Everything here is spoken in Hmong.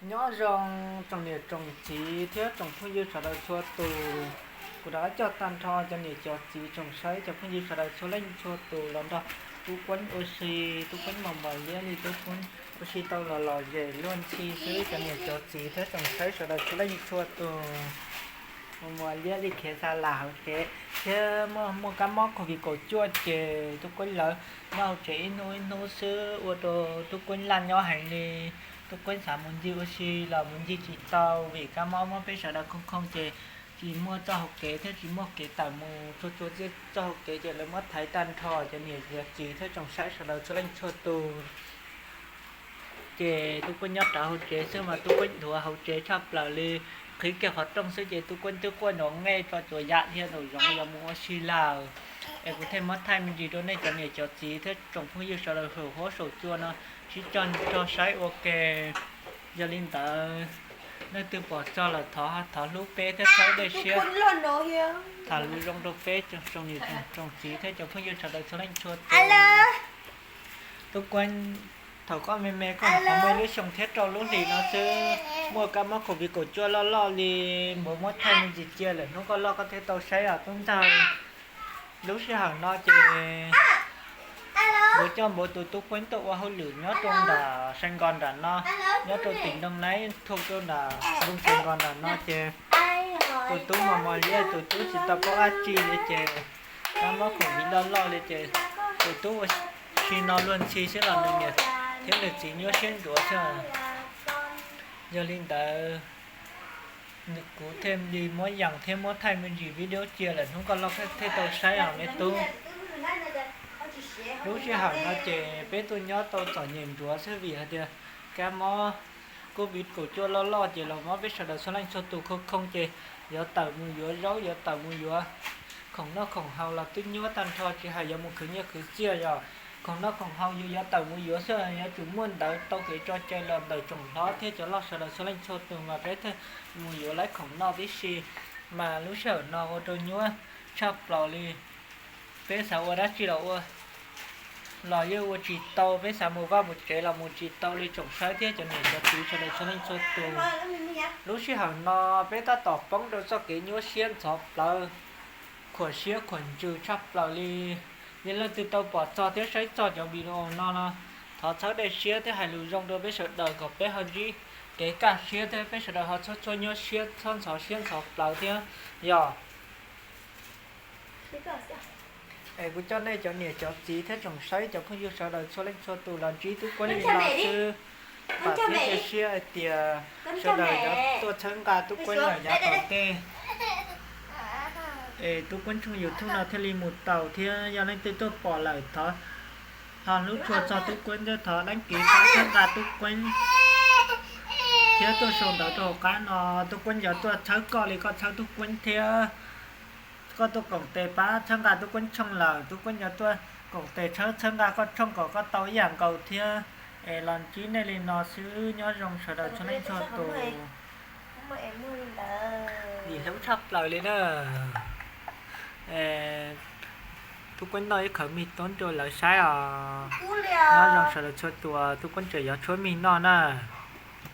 Nyob zoo tsoom niam tsoom txiv thiab tsoom phooj ywg sawv daws txhua tus. Kuv rov qab coj tag nrho cov niam cov txiv tsoom saib cov phooj ywg sawv daws txhua leej txhua tus los nrog Tub Kueeb ua si. Tub Kueeb mos mos liab li, Tub Kueeb ua si tau los lom zem luag ntxhi xwb cov niam cov txiv thiab tsoom saib sawv daws txhua leej txhua tus. Mos mos liab li khiav xa las hauv tsev thiab muaj muaj kab mob covid kaum cuaj ces Tub Kueeb lawv nyob hauv tsev ib hnub ib hnub xwb ua rau Tub Kueeb laj nyob heev li. Tub Kueeb xav mus ncig ua si los mus ncig tsis tau vim kab mob muab peb sawv daws khooj khooj ces tsis muaj txoj hauv kev thiab tsis muaj kev tawm mus txhua txhua txoj hauv kev ces lawv muab thaiv tag nrho cov niam cov txiv thiab tsoom saib sawv daws txhua leej txhua tus. Ces Tub Kueeb nyob rau hauv tsev xwb mas Tub Kueeb dhuav hauv tsev tshaj plaws li. Qhib kiag qhov rooj xwb ces Tub Kueeb twb quaj nrov nqej tso tsuas yam dhia nraum zoov yuav mus ua si lawm. Es kuv thiaj muab thaij me ntsis rau nej cov niam cov txiv thiab tsoom phooj ywg sawv daws saum huab saum cua no sib cog nrog saib ua ke. Yog li ntawd, leej twg pom txog lawm thov thov hlub peb thiab txhawb dej siab, tham lus zoo rau peb tsoom niam tsoom txiv thiab cov phooj ywg sawv daws txhua leej txhua tus. Tub Kueeb, thaum koj me me koj nyuam qhuav muaj ib lub xyoo thiab rau lub hlis no xwb, muaj kab mob covid kaum cuaj loj loj li, npawg muab thaij me ntsis cia lawm hnub koj loj koj thiaj tau saib os tub ntxawg. Lub sij hawm no ces npawg coj npawg tus Tub Kueeb tuaj ua hauj lwm nyob rau nram Sai Nkos nram no, nyob rau tim Nroog Naib Thuj rau nram nroog Sai Nkos nram no ces tus tub mos mos liab tus tub tsis tau paub dab tsi li ces kab mob covid loj loj li ces tus tub ua si no luag ntxhi xwb los nws niam thiab nws txiv nyuaj siab ntsuav xwb. Yog li ntawd, kuv thiaj li muab yees thiab muab thaij me ntsis video cia lawm hnub koj loj thiaj tau saib os me tub. Lub sij hawm no ces peb tuaj nyob tau txom nyem ntsuav xwb vim hais tias kab mob covid kaum cuaj loj loj ces los mob peb sawv daws txhua leej txhua tus khooj khooj ces yuav tawm mus yuav zaub yuav tawm mus yuav khoom noj khoom haus los twb nyuaj tag nrho tsis hais yuav mus khwv nyiaj khwv txiaj yog khoom noj khoom haus yus yuav tawm mus yuav xwb yuav tsum muaj ntawv tau kev tso cai los ntawm tsoom hlob thiab cov loj sawv daws txhua leej txhua tus mas peb thiaj mus yuav lawv khoom noj tib si. Mas lub sij hawm no ua rau nyuaj tshaj plaws li. Peb xav ua dab tsi los ua los yeej ua tsis tau, peb xav mus vaj mus tsev los mus tsis tau li tsoom saib thiab cov niam cov txiv sawv daws txhua leej txhua tus. Lub sij hawm no peb tab tom poob rau txoj kev nyuaj siab ntxhov plawv, khuam siab khuam ntsws tshaj plaws li. Yog leej twg tau pom txog thiab saib txog cov video no no, thov txhawb dej siab thiab hais lus zoo rau peb sawv daws kom peb ho ntsib kev kaj siab thiab peb sawv daws ho txhob txhob nyuaj siab txhob ntxhov siab ntxhov plawv thiab yog. Es kuv coj nej cov niam cov txiv thiab tsoom saib cov phooj ywg sawv daws txhua leej txhua tus los ntsib Tub Kueeb li no xwb. Vam thiab cia siab hais tias sawv daws yuav tuaj txhawb nqa Tub Kueeb lawm yav tom ntej. Es Tub Kueeb tshooj YouTube no thiaj li mus tau thiab yog leej twg tuaj pom lawm thov ho hlub tshua txog Tub Kueeb thiab thov đăng ký pab txhawb nqa Tub Kueeb thiab tuaj sau ntawv rau hauv qab no. Tub Kueeb yuav tuaj txhawb koj li koj txhawb Tub Kueeb thiab. Koj tuaj koom tes pab txhawb nqa Tub Kueeb tshooj lawm Tub Kueeb yuav tuaj koom tes txhawb txhawb nqa koj tshooj kom koj tau ib yam nkaus thiab. Es los ntsib nej li no xwb, nyob zoo sawv daws txhua leej txhua tus. Nim hlub tshaj plaws li na. Tub Kueeb noj ib khawv mij tub rau lawv saib os. Nyob zoo sawv daws txhua tus, Tub Kueeb tseem yuav tshuab mij noj na.